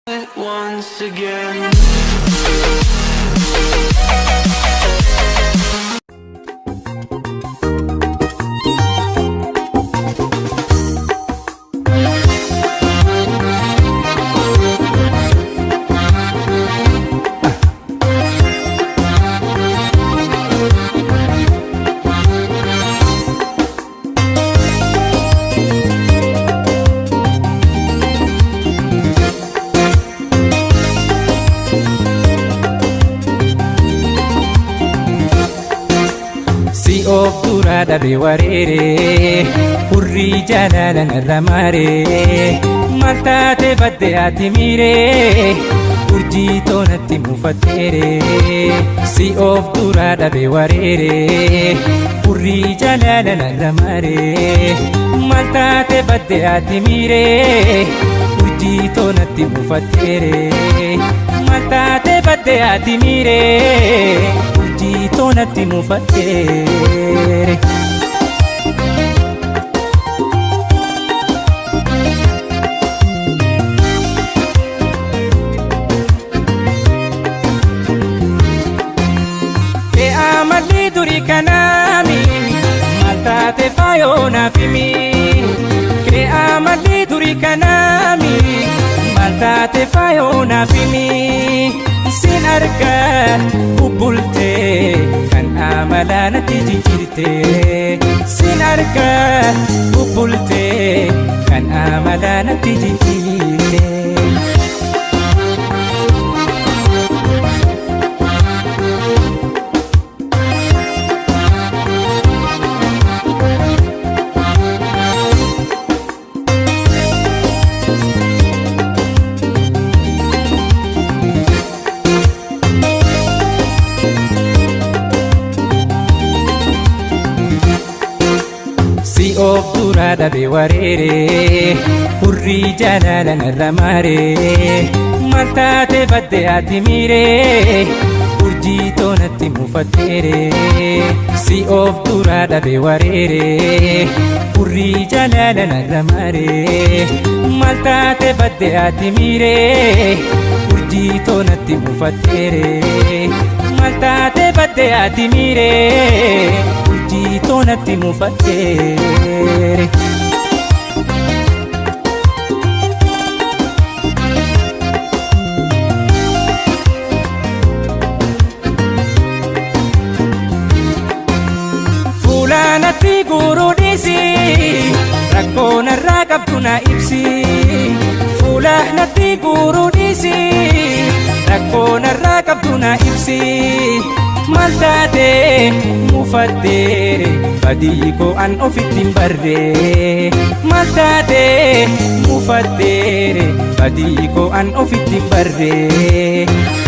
It once again. Si of duraa dhabe wareere, hurrii jaalala narra maaree. Maal taate badde ati miiree, urjii toonatti mufatteere? Si of duraa dhabe wareere, hurrii jaalala narra maaree. Maal taate badde ati miiree, urjii toonatti mufatteere? Maal taate badde ati miiree, urjii toonatti mufatteere? Amalli durii kanaami, maal taate faayoo naaf himi? Kee amalli durii kanaami, maal taate faayoo naaf himi? Sin argaa bubbultee, kan amalaa natti jijjiirte. Sin argaa bubbultee, kan amalaa natti jijjiirte. Si of duraa dhabe wareere, hurrii jaalala narra maaree. Maal taate badde ati miiree, urjii toonatti mufatteere? Si of duraa dhabe wareere, hurrii jaalala narra maaree. Maal taate badde ati miiree, urjii toonatti mufatteere? Maal taate badde ati miiree, urjii toonatti mufatteere? Fuula natti guuruu dhiisi, rakkoo narraa qabdu na ibsi. Fuula natti guuruu dhiisi, rakkoo narraa qabdu na ibsi. Maal taate mufatteere, badii koo an ofitti hin barre? Maal taate mufatteere, badii koo an ofitti hin barre?